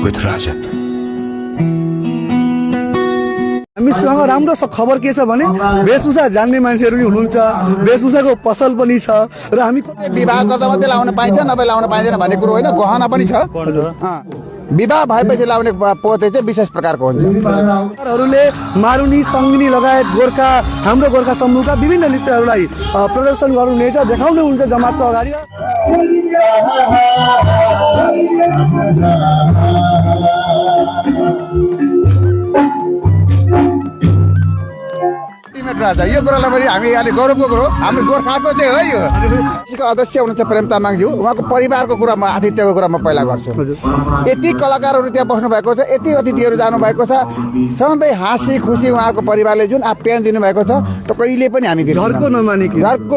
with Rajat. हामीसँग राम्रो खबर के छ भने वेशभूषा जान्ने मान्छेहरू पनि हुनुहुन्छ, वेशभूषाको पसल पनि छ र हामी विवाह गर्दा मात्रै लाउन पाइन्छ नभए लाउन पाइँदैन भन्ने कुरो होइन, गहना पनि छ। विवाह भएपछि लाउने पोते चाहिँ विशेष प्रकारको हुन्छ। हरूले मारुनी सङ्गिनी लगायत गोर्खा हाम्रो गोर्खा समूहका विभिन्न नृत्यहरूलाई प्रदर्शन गर्नुहुनेछ, देखाउनुहुन्छ जमातको अगाडि। यो कुरालाई पनि हामी अहिले गौरवको कुरो, हाम्रो गोर्खाको चाहिँ हो। यो अध्यक्ष हुनुहुन्छ प्रेम तामाङज्यू, उहाँको परिवारको कुरा म आतिथ्यको कुरा म पहिला गर्छु। यति कलाकारहरू त्यहाँ बस्नु भएको छ, यति अतिथिहरू जानुभएको छ, सधैँ हाँसी खुसी उहाँको परिवारले जुन आप्यायन दिनुभएको छ त कहिले पनि हामी घरको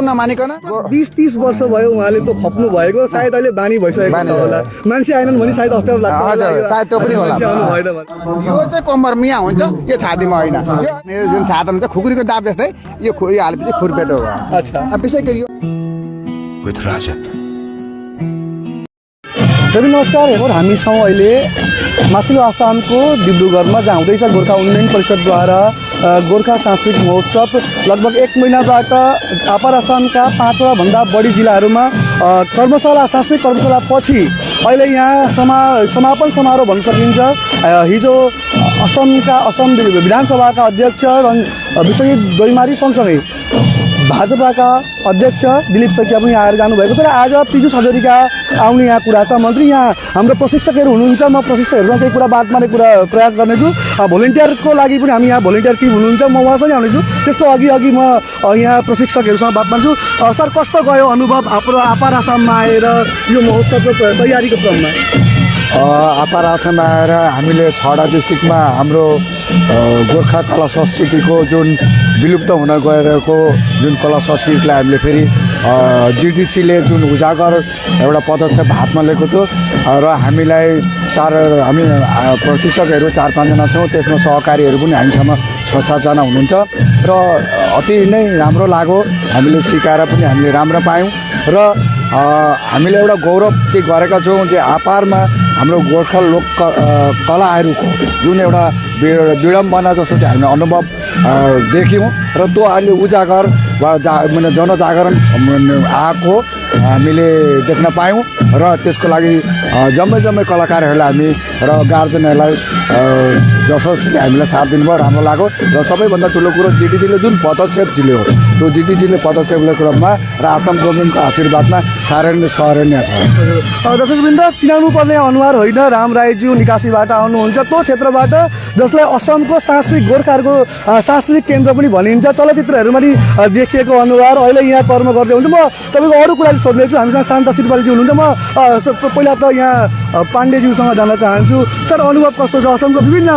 नमानिकन 20-30 वर्ष भयो उहाँले त खप्नु भएको, सायद अहिले बानी भइसकेको छ होला। मान्छे आएनन् भने सायद अप्ठ्यारो लाग्छ होला, सायद त्यो पनि होला। यो चाहिँ कम्मर मिया हुन्छ, यो छातीमा होइन। यो मेरो जुन छाता हुन्छ खुकुरीको दाब जस्तै, यो खुरी हालेपछि खुरपेटो हो। अच्छा, विशेष गरी यो With Rajat. नमस्कार हेर, हामी छौँ अहिले माथिल्लो आसामको डिब्रुगढमा, जहाँ हुँदैछ गोर्खा उन्नयन परिषदद्वारा गोर्खा सांस्कृतिक महोत्सव। लगभग 1 महिनाबाट अप्पर आसामका 5वटा भन्दा बढी जिल्लाहरूमा सांस्कृतिक कर्मशाला पछि अहिले यहाँ समापन समारोह भन्न सकिन्छ। हिजो असम विधानसभाका अध्यक्ष विश्वजित दैमारी सँगसँगै भाजपाका अध्यक्ष दिलीप सैकिया पनि आएर जानुभएको छ र आज पीयूष हजारिका आउने यहाँ कुरा छ। मन्त्री, यहाँ हाम्रो प्रशिक्षकहरू हुनुहुन्छ, म प्रशिक्षकहरूसँग केही कुरा बात मार्ने प्रयास गर्नेछु। भोलिन्टियरको लागि पनि हामी यहाँ भोलिन्टियर चिफ हुनुहुन्छ, म उहाँसँगै आउनेछु। त्यसको अघि म यहाँ प्रशिक्षकहरूसँग बात मार्छु। सर, कस्तो गयो अनुभव अप्पर आसाममा आएर यो महोत्सवको तयारीको क्रममा? अप्पर आसाममा आएर हामीले 6वटा डिस्ट्रिक्टमा हाम्रो गोर्खा कला संस्कृतिको जुन विलुप्त हुन गएको जुन कला संस्कृतिलाई हामीले फेरि जिडिसीले जुन उजागर एउटा पदक्षेप हातमा लिएको थियो र हामी प्रशिक्षकहरू 4-5 जना छौँ, त्यसमा सहकारीहरू पनि हामीसँग 6-7 जना हुनुहुन्छ र अति नै राम्रो लाग्यो। हामीले सिकाएर पनि हामीले राम्रो पायौँ र हामीले एउटा गौरव के गरेका छौँ जे अप्परमा हाम्रो गोर्खा लोक कलाहरूको जुन एउटा विडम्बना जस्तो चाहिँ हामीले अनुभव देख्यौँ र त्यो अहिले उजागर वा जनजागरण आएको हामीले देख्न पायौँ र त्यसको लागि जम्मै कलाकारहरूलाई हामी र गार्जेनहरूलाई जसले हामीलाई साथ दिनुभयो, राम्रो लाग्यो। र सबैभन्दा ठुलो कुरो जिडिसीले जुन पदक्षेप लियो, त्यो जिडिसीले पदक्षेप लिएको क्रममा र आसाम गभर्मेन्टको आशीर्वादमा सराहनीय छ। दर्शकवृन्द, चिनाउनु पर्ने अनुहार होइन, राम राईज्यू निकासीबाट आउनुहुन्छ, त्यो क्षेत्रबाट जसलाई असमको सांस्कृतिक गोर्खाहरूको सांस्कृतिक केन्द्र पनि भनिन्छ, चलचित्रहरूमा पनि देखिएको अनुहार अहिले यहाँ कर्म गर्दै हुन्छ। म तपाईँको अरू कुरा सोध्नेछु। हामीसँग शान्ता सिरपालीजी हुनुहुन्छ। म पहिला त यहाँ पाण्डेज्यूसँग जान चाहन्छु। सर, अनुभव कस्तो छ? असमको विभिन्न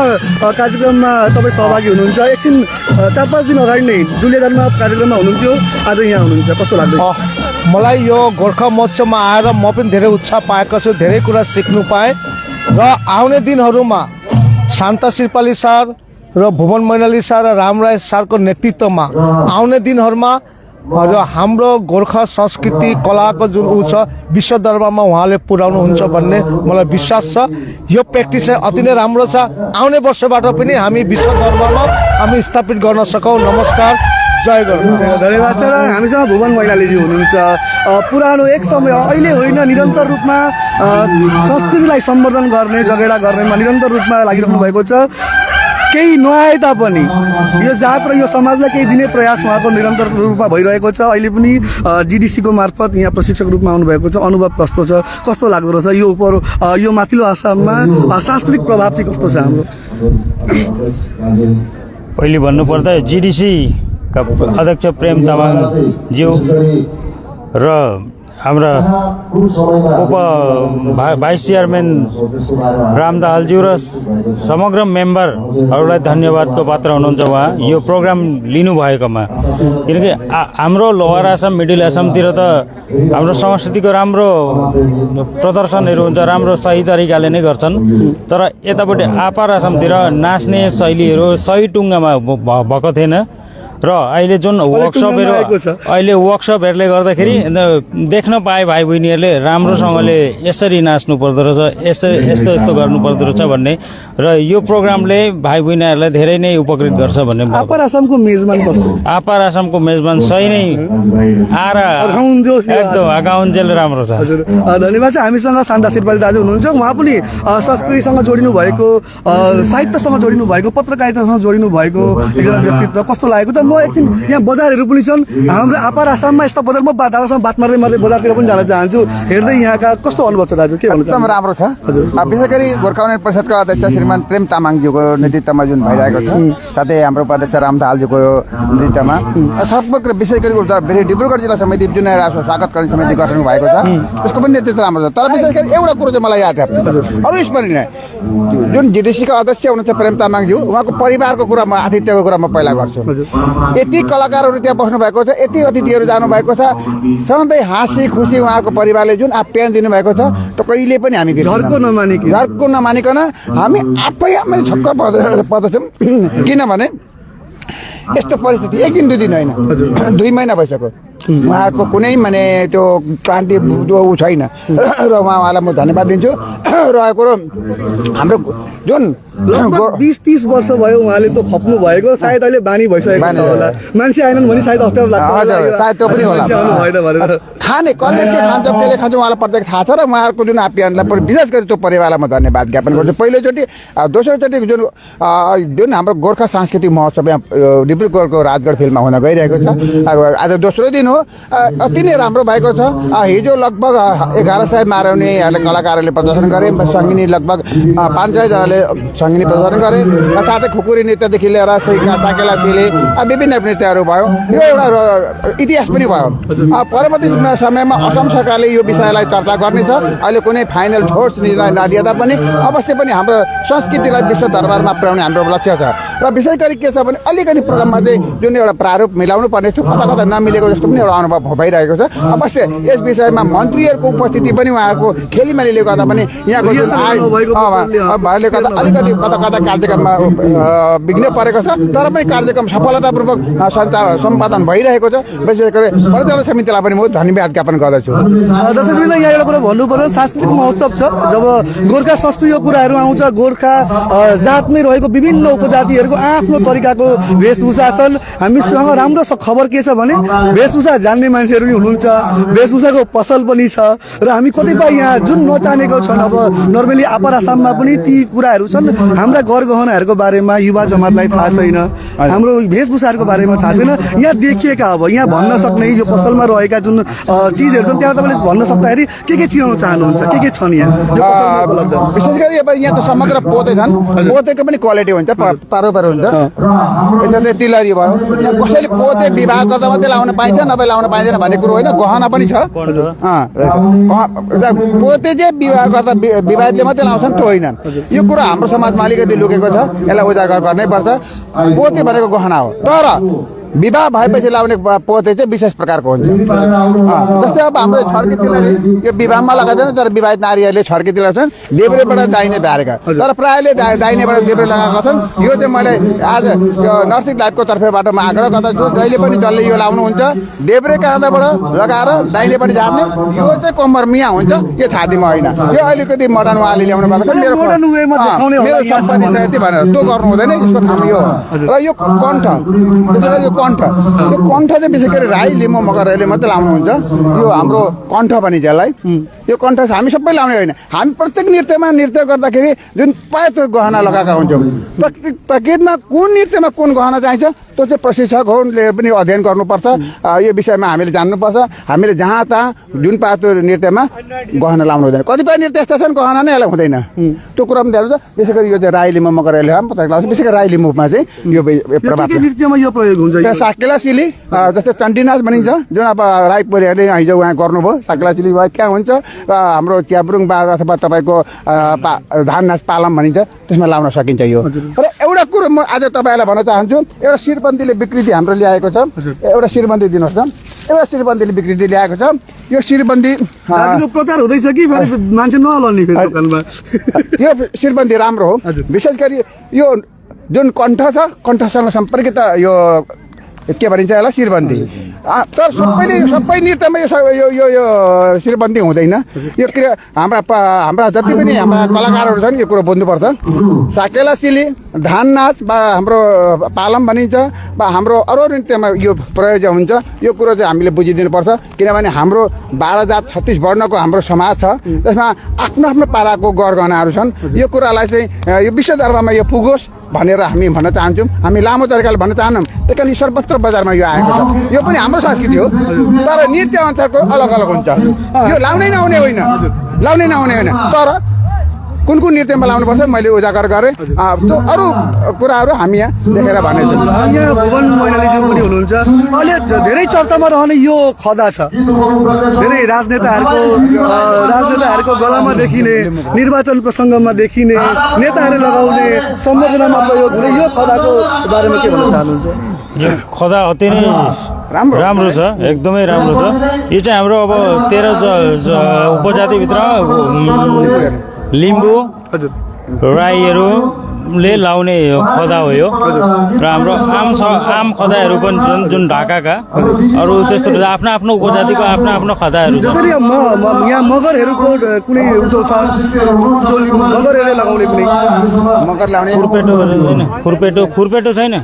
कार्यक्रममा तपाईँ सहभागी हुनुहुन्छ। एकछिन 4-5 दिन अगाडि नै दुलेदारमा कार्यक्रममा हुनुहुन्थ्यो, आज यहाँ हुनुहुन्छ, कस्तो लाग्दैछ? मलाई यो गोर्खा महोत्सवमा आएर म पनि धेरै उत्साह पाएको छु, धेरै कुरा सिक्नु पाएँ र आउने दिनहरूमा शान्ता सिरपाली सर र भुवन मैनाली सर र राम राई सरको नेतृत्वमा आउने दिनहरूमा र हाम्रो गोर्खा संस्कृति कलाको जुन छ विश्व दरबारमा उहाँले पुर्याउनुहुन्छ भन्ने मलाई विश्वास छ। यो प्र्याक्टिस चाहिँ अति नै राम्रो छ। आउने वर्षबाट पनि हामी विश्व दरबारमा हामी स्थापित गर्न सकौँ। नमस्कार, जय गोर्खा। धन्यवाद सर। हामीसँग भुवन मैनालीजी हुनुहुन्छ। पुरानो एक समय, अहिले होइन, निरन्तर रूपमा संस्कृतिलाई सम्वर्धन गर्ने, जगेडा गर्नेमा निरन्तर रूपमा लागिरहनु भएको छ। केही नआए तापनि यो जात र यो समाजलाई केही दिने प्रयास उहाँको निरन्तर रूपमा भइरहेको छ। अहिले पनि जिडिसीको मार्फत यहाँ प्रशिक्षक रूपमा आउनुभएको छ। अनुभव कस्तो छ, कस्तो लाग्दो रहेछ? यो माथिल्लो आसाममा सांस्कृतिक प्रभाव चाहिँ कस्तो छ हाम्रो? पहिले भन्नुपर्दा जिडिसीका अध्यक्ष प्रेम तामाङज्यू र हाम्रा भाइस चेयरम्यान राम दाहालज्यू र समग्र मेम्बरहरूलाई धन्यवादको पात्र हुनुहुन्छ उहाँ यो प्रोग्राम लिनुभएकोमा। किनकि हाम्रो लोवर आसाम, मिडल आसामतिर त हाम्रो संस्कृतिको राम्रो प्रदर्शनहरू हुन्छ, राम्रो सही तरिकाले नै गर्छन्। तर यतापट्टि अप्पर आसामतिर नाच्ने शैलीहरू सही टुङ्गामा भएको थिएन। र अहिले जुन वर्कसपहरूले गर्दाखेरि देख्न पाए भाइ बहिनीहरूले राम्रोसँगले यसरी नाच्नु पर्दो रहेछ, यस्तो गर्नु पर्दो रहेछ भन्ने र यो प्रोग्रामले भाइ बहिनीहरूलाई धेरै नै उपकृत गर्छ भन्ने अप्पर आसामको मेजबान कस्तो अप्पर आसामको मेजबान सही नै एकदम आगाउन्जेल राम्रो छ। हजुर धन्यवाद छ। हामीसँग शान्ता शेर्पाली दाजु हुनुहुन्छ, उहाँ पनि संस्कृतिसँग जोडिनु भएको, साहित्यसँग जोडिनु भएको, पत्रकारितासँग जोडिनु भएको एकजना व्यक्तित्व कस्तो लागेको छ। म एकछिन यहाँ बजारहरू पनि छन् हाम्रो अप्पर आसाममा, यस्ता बजार म दादासँग बात मार्दै बजारतिर पनि जान चाहन्छु, हेर्दै यहाँका कस्तो अनुभव छ दाजु, के भन्नु एकदम राम्रो छ। विशेष गरी गोर्खा उन्नयन परिषदका अध्यक्ष श्रीमान प्रेम तामाङज्यूको नेतृत्वमा जुन भइरहेको छ, साथै हाम्रो उपाध्यक्ष राम दाहालज्यूको नेतृत्वमा समग्र विशेष गरी डिब्रुगढ जिल्ला समिति जुन स्वागत गर्ने समिति गठन भएको छ त्यसको पनि नेतृत्व राम्रो छ। तर विशेष गरी एउटा कुरो चाहिँ मलाई याद छ, अरू स्मरणीय जुन जिडिसीका अध्यक्ष हुनुहुन्छ प्रेम तामाङज्यू, उहाँको परिवारको कुरा म आतिथ्यको कुरा म पहिला गर्छु। यति कलाकारहरू त्यहाँ बस्नु भएको छ, यति अतिथिहरू जानुभएको छ, सधैँ हाँसी खुसी उहाँहरूको परिवारले जुन आप्यायन दिनुभएको छ त्यो कहिले पनि हामी झर्को नमानिकन हामी आफै छक्क पर्दछौँ। किनभने यस्तो परिस्थिति एक दिन 2 दिन होइन, 2 महिना भइसक्यो, उहाँहरूको कुनै माने त्यो क्रान्ति ऊ छैन र उहाँलाई म धन्यवाद दिन्छु। रहेको कुरो हाम्रो जुन 20-30 वर्ष भयो उहाँले त खप्नु भएको, सायद अहिले बानी भइसकेको छ होला, मान्छे आएनन् भने सायद अप्ठ्यारो लाग्छ, सायद त्यो पनि होला। खाने कसले के खान्छ त्यसले खान्छ उहाँलाई प्रत्येक थाहा छ र उहाँहरूको जुन आप्यायनलाई विशेष गरी त्यो परिवारलाई म धन्यवाद ज्ञापन गर्छु पहिलोचोटि। दोस्रोचोटि जुन हाम्रो गोर्खा सांस्कृतिक महोत्सव यहाँ डिब्रुगढको राजगढ फिल्डमा हुन गइरहेको छ, आज दोस्रो दिन हो, अति नै राम्रो भएको छ। हिजो लगभग 1100 मारौनीहरूले कलाकारहरूले प्रदर्शन गरे, सङ्गिनी लगभग 500 जनाले सङ्गिनी प्रदर्शन गरे, साथै खुकुरी नृत्यदेखि लिएर साकेला सिले विभिन्न नृत्यहरू भयो। यो एउटा इतिहास पनि भयो। परवर्ती समयमा असम सरकारले यो विषयलाई चर्चा गर्नेछ। अहिले कुनै फाइनल ठोस निर्णय नदिए तापनि अवश्य पनि हाम्रो संस्कृतिलाई विश्व दरबारमा पुर्याउने हाम्रो लक्ष्य छ। र विशेष गरी के छ भने अलिकति प्रोग्राममा चाहिँ जुन एउटा प्रारूप मिलाउनु पर्ने थियो, कता कता नमिलेको जस्तो पनि एउटा अनुभव भइरहेको छ। अवश्य यस विषयमा मन्त्रीहरूको उपस्थिति पनि उहाँको खेलीमेलीले गर्दा पनि यहाँको भएले गर्दा अलिकति कता कता कार्यक्रममा विघ्न परेको छ, तर पनि कार्यक्रम सफलतापूर्वक सम्पादन भइरहेको छ। विशेष गरी परिचालन समितिलाई पनि म धन्यवाद ज्ञापन गर्दछु। दर्शकवृन्द, यहाँ एउटा कुरा भन्नु पर्यो, सांस्कृतिक महोत्सव छ, जब गोर्खा संस्कृतिको कुराहरू आउँछ, गोर्खा जातमै रहेको विभिन्न उपजातिहरूको आफ्नो तरिकाको वेशभूषा छन्। हामीसँग राम्रो खबर के छ भने वेशभूषा जान्ने मान्छेहरू पनि हुनुहुन्छ, वेशभूषाको पसल पनि छ, र हामी कतिपय यहाँ जुन नजानेको छन्, अब नर्मली अप्पर आसाममा पनि ती कुराहरू छन्, हाम्रा गरगहनाहरूको बारेमा युवा जमातलाई थाहा छैन, हाम्रो वेशभूषाहरूको बारेमा थाहा छैन। यहाँ देखिएका अब यहाँ भन्न सक्ने यो पसलमा रहेका जुन चिजहरू छन् त्यहाँ तपाईँले भन्न सक्दाखेरि के चिनाउन चाहनुहुन्छ, के छन् यहाँ विशेष गरी अब यहाँ त समग्र पोते छन्, पोतेको पनि क्वालिटी हुन्छ, पारो हुन्छ। यता चाहिँ तिलहरी भयो, कसैले पोते विवाह गर्दा मात्रै लाउन पाइन्छ, नभए लाउन पाइँदैन भन्ने कुरो होइन, गहना पनि छ। पोते चाहिँ विवाह गर्दा विवाहितले मात्रै लाउँछन् त्यो होइन, यो कुरो हाम्रो समाजमा अलिकति लुकेको छ, यसलाई उजागर गर्नै पर्छ। पोते भनेको गहना हो, तर विवाह भएपछि लाउने पोते चाहिँ विशेष प्रकारको हुन्छ। जस्तै अब हाम्रो छड्के तिलहरी यो विवाहमा लगाउँदैन, तर विवाहित नारीहरूले छड्के तिलहरी छन् देब्रेबाट दाहिने धारेका, तर प्रायःले दाहिनेबाट देब्रे लगाएका छन्। यो चाहिँ मैले आज नर्सिङ लाइफको तर्फबाट म आग्रह गर्दछु, जहिले पनि जसले यो लाउनुहुन्छ देब्रे काँधाबाट लगाएर दाहिनेपट्टि झार्ने, यो चाहिँ कम्मर मिया हुन्छ, यो छातीमा होइन। यो अलिकति मोडर्न उहाँले ल्याउनु भएको छ, मेरो सम्पत्ति छ यति भनेर त्यो गर्नु हुँदैन, यसको ठाउँ यो हो। र यो कण्ठ, यो कण्ठ चाहिँ विशेष गरी राई लिम्बू मगरहरूले मात्रै लाउनुहुन्छ, यो हाम्रो कण्ठ भनिन्छ यसलाई। यो कण्ठ हामी सबै लाउने होइन, हामी प्रत्येक नृत्यमा नृत्य गर्दाखेरि जुन पाए त्यो गहना लगाएका हुन्छौँ। प्रकृतिमा कुन नृत्यमा कुन गहना चाहिन्छ त्यो चाहिँ प्रशिक्षकहरूले पनि अध्ययन गर्नुपर्छ, यो विषयमा हामीले जान्नुपर्छ। हामीले जहाँ तहाँ जुन पाए त्यो नृत्यमा गहना लाउनु हुँदैन। कतिपय नृत्य यस्ता छन् गहना नै यसलाई हुँदैन, त्यो कुरा पनि ध्यान छ। विशेष गरी यो चाहिँ राई लिम्बू मगरहरूले लाउँछ, विशेष गरी राई लिम्बूमा चाहिँ यो प्रभाव नृत्यमा यो प्रयोग हुन्छ। साकेला सिली जस्तै चण्डीनाच भनिन्छ, जुन अब राईपरिहरूले हिजो उहाँ गर्नुभयो, साकेला सिली त्यहाँ हुन्छ। र हाम्रो च्याब्रुङ बा अथवा तपाईँको धान नाच पालम भनिन्छ, त्यसमा लाउन सकिन्छ यो। र एउटा कुरो म आज तपाईँलाई भन्न चाहन्छु, एउटा शिरबन्दीले विकृति हाम्रो ल्याएको छ, एउटा शिरबन्दी दिनुहोस् न। एउटा शिरबन्दीले विकृति ल्याएको छ, यो शिरबन्दी प्रचार हुँदैछ कि मान्छे नलल्ने दोकानमा? यो शिरबन्दी राम्रो हो। विशेष गरी यो जुन कण्ठ छ, कण्ठसँग सम्पर्कित यो के भनिन्छ यसलाई शिरबन्दी सर सबै नृत्यमा यो शिरबन्दी हुँदैन यो हाम्रा जति पनि हाम्रा कलाकारहरू छन् यो कुरो बुझ्नुपर्छ साकेला सिली धान नाच वा हाम्रो पालम भनिन्छ वा हाम्रो अरू नृत्यमा यो प्रयोग हुन्छ यो कुरो चाहिँ हामीले बुझिदिनुपर्छ किनभने हाम्रो 12 जात 36 वर्णको हाम्रो समाज छ त्यसमा आफ्नो आफ्नो पाराको गरगहनाहरू छन् यो कुरालाई चाहिँ यो विश्व दरबारमा यो पुगोस् भनेर हामी भन्न चाहन्छौँ हामी लामो तरिकाले भन्न चाहन्नौँ त्यही कारण सर्वत्र बजारमा यो आएको छ यो पनि हाम्रो संस्कृति हो तर नृत्य अनुसारको अलग अलग हुन्छ यो लाउनै नहुने होइन तर कुन नृत्यमा लाउनुपर्छ मैले उजागर गरेँ त्यो अरू कुराहरू हामी यहाँ देखेर भनेछौँ यहाँ भुवन मैनालीज्यू पनि हुनुहुन्छ अहिले धेरै चर्चामा रहने यो खदा छ धेरै राजनेताहरूको गलामा देखिने निर्वाचन प्रसङ्गमा देखिने नेताहरूले लगाउने सम्बोधनमा प्रयोग हुने यो खदाको बारेमा के भन्न चाहनुहुन्छ यो खदा अति नै राम्रो छ एकदमै राम्रो छ यो चाहिँ हाम्रो अब 13 उपजातिभित्र लिम्बू राईहरूले लाउने खदा हो यो र हाम्रो आम खदाहरू पनि छन् जुन ढाकाका अरू त्यस्तो आफ्नो आफ्नो उपजातिको आफ्नो आफ्नो खदाहरू छ जसरी यहाँ मगरहरूको कुनै उयो छ मगरहरूले लगाउने कुनै मगर लाउने खुर्पेटो छैन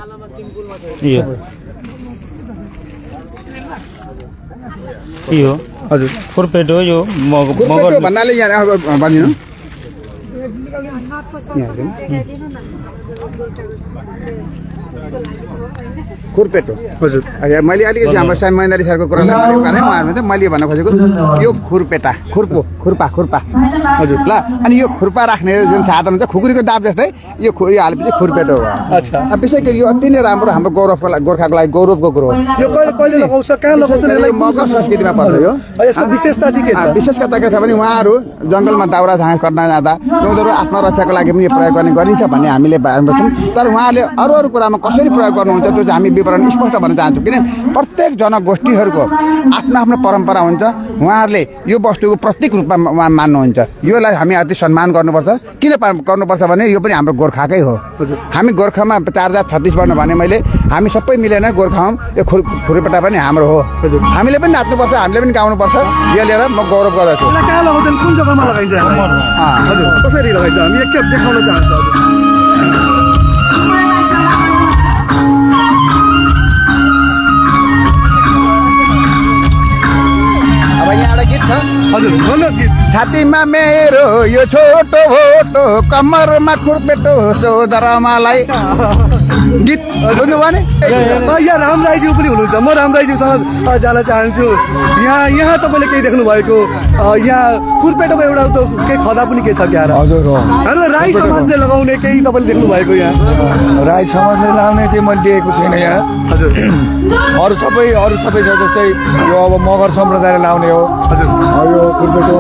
यो हजुर खुर्पेटो यो मगर भन्नाले यहाँ भनिदिनु खुर्पेटो हजुर मैले अलिकति हाम्रो साई मैनाली सरको कुरालाई उहाँहरूमा चाहिँ मैले भन्न खोजेको यो खुर्पेटा खुर्पा हजुर ल अनि यो खुर्पा राख्ने जुन साधन हुन्छ खुकुरीको दाब जस्तै यो हालेपछि खुर्पेटो हो अच्छा विशेष गरी यो अति नै राम्रो हाम्रो गोर्खाको लागि गौरवको कुरो हो यो कहिले लगाउँछ कहाँ लगाउँछ यसलाई मगर संस्कृतिमा पर्छ यो यसको विशेषता चाहिँ के छ विशेषता के छ भने उहाँहरू जङ्गलमा दाउरा झाँस गर्न जाँदा उनीहरू आत्मरक्षाको लागि पनि यो प्रयोग गर्ने गरिन्छ भन्ने हामीले भन्छौँ तर उहाँले अरू कुरामा कसरी प्रयोग गर्नुहुन्छ त्यो चाहिँ हामी विवरण स्पष्ट भन्न चाहन्छौँ किन प्रत्येक जनगोष्ठीहरूको आफ्नो आफ्नो परम्परा हुन्छ उहाँहरूले यो वस्तुको प्रतीक रूपमा मान्नुहुन्छ योलाई हामी अति सम्मान गर्नुपर्छ किन गर्नुपर्छ भने यो पनि हाम्रो गोर्खाकै हो हामी गोर्खामा 4 जात 36 वर्ण भने मैले हामी सबै मिलेर गोर्खा हौँ यो खुर्पेटा पनि हाम्रो हो हामीले पनि नाच्नुपर्छ हामीले पनि गाउनुपर्छ यो लिएर म गौरव गर्दछु कहाँ लगाउँछन् कुन जग्गामा लगाइन्छ हजुर कसरी लगाइन्छ हामी एकखेप देखाउन चाहन्छौँ अब यहाँ एउटा गीत छ हजुर भन्नुहोस् गीत छातीमा मेरो यो छोटो भोटो कम्मरमा खुर्पेटो सोदरमालाई गीत सुन्नु भने यहाँ राम राईज्यू पनि हुनुहुन्छ म राम राईज्यूसँग जान चाहन्छु यहाँ तपाईँले केही देख्नु भएको यहाँ खुर्पेटोको एउटा केही खदा पनि के छ क्या हजुर हो हाम्रो राई समाजले लगाउने केही तपाईँले देख्नु भएको यहाँ राई समाजले लाउने चाहिँ मैले देखेको छैन यहाँ हजुर अरू सबै छ जस्तै यो अब मगर सम्प्रदायले लाउने हो हजुर यो खुर्पेटो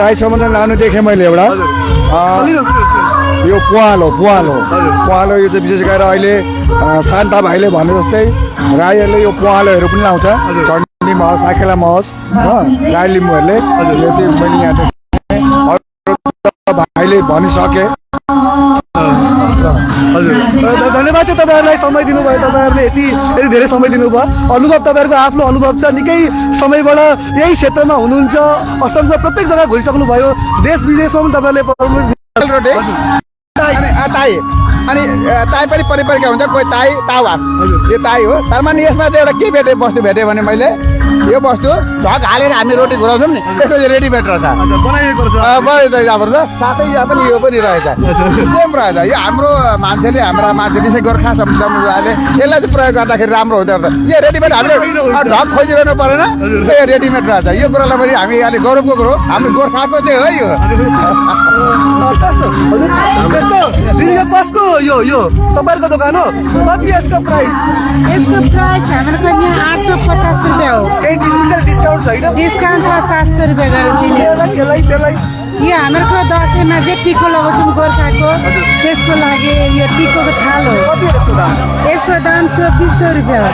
राई सम्प्रदायले लाउने देखेँ मैले एउटा यो पुवालो यो चाहिँ विशेष गरेर अहिले शान्ता भाइले भने जस्तै राईहरूले यो पुवालोहरू पनि लाउँछ चण्डी महोस् साकेला महोस् हो राई लिम्बूहरूले यो चाहिँ मैले यहाँ भाइले भनिसके हजुर धन्यवाद छ तपाईँहरूलाई समय दिनुभयो तपाईँहरूले यति धेरै समय दिनुभयो अनुभव तपाईँहरूको आफ्नो अनुभव छ निकै समयबाट यही क्षेत्रमा हुनुहुन्छ असङ्ख्य प्रत्येक जग्गा घुरिसक्नुभयो देश विदेशमा पनि तपाईँहरूले अनि ताई पनि परिपरिका हुन्छ कोही ताई तावा यो ताई हो तर माने यसमा चाहिँ एउटा के वस्तु भेटेँ भने मैले यो वस्तु झक हालेर हामी रोटी घुराउँछौँ नि त्यसको चाहिँ रेडिमेड रहेछ साथै यो पनि रहेछ सेम रहेछ यो हाम्रो मान्छेले हाम्रा मान्छे विशेष गोर्खा समुदायले यसलाई चाहिँ प्रयोग गर्दाखेरि राम्रो हुँदो रहेछ यो रेडिमेड हामीले ढक खोजिरहनु परेन यो रेडिमेड रहेछ यो कुरालाई पनि हामी अहिले गौरवको कुरो हामी गोर्खाको चाहिँ हो यो कसको यो तपाईँहरूको दोकान हो कति यसको प्राइस हाम्रो 850 रुपियाँ हो केही स्पेशल डिस्काउन्ट छैन डिस्काउन्ट छ 700 रुपियाँ गरेर दिने त्यसलाई यो हाम्रो दसैँमा चाहिँ टिको लगाउँछौँ गोर्खाको त्यसको लागि यो टिकोको थाल हो यसको दाम 2400 रुपियाँ हो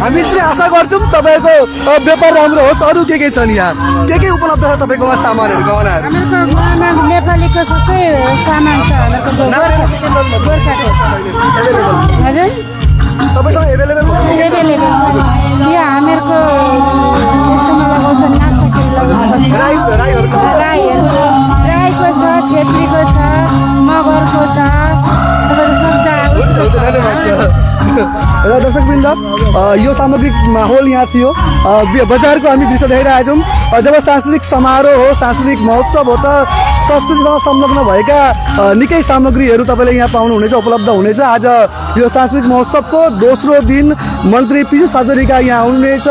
हामी पनि आशा गर्छौँ तपाईँको व्यापार राम्रो होस् अरू के छन् यहाँ के उपलब्ध छ तपाईँकोमा सामानहरू गहनाहरू हाम्रो गहना नेपालीको सबै सामान छ हाम्रो गोर्खाको हजुर तपाईँसँग एभाइलेबल एभाइलेबल छ यो हामीहरूको यस्तोमा लगाउँछ नाकसाकेरी लगाउँछ राईको छ छेत्रीको छ मगरको छ र दर्शकवृन्द यो सामग्रिक माहौल यहाँ थियो बजारको हामी दृश्य देखाइरहेका छौँ जब सांस्कृतिक समारोह हो सांस्कृतिक महोत्सव हो त संस्कृतिसँग संलग्न भएका निकै सामग्रीहरू तपाईँले यहाँ पाउनुहुनेछ उपलब्ध हुनेछ आज यो सांस्कृतिक महोत्सवको दोस्रो दिन मन्त्री पीयूष हाजरिका यहाँ आउनुहुनेछ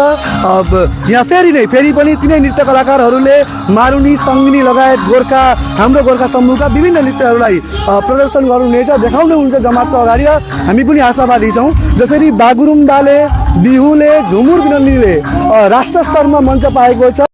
यहाँ फेरि पनि तिनै नृत्य कलाकारहरूले मारुनी सङ्गिनी लगायत हाम्रो गोर्खा समूहका विभिन्न नृत्यहरूलाई प्रदर्शन गर्नुहुनेछ देखाउनुहुन्छ जमातको अगाडि र हामी पनि आशावादी छौँ जसरी बागुरुम्बाले बिहुले झुमुर विनन्दीले राष्ट्र स्तरमा मञ्च पाएको छ।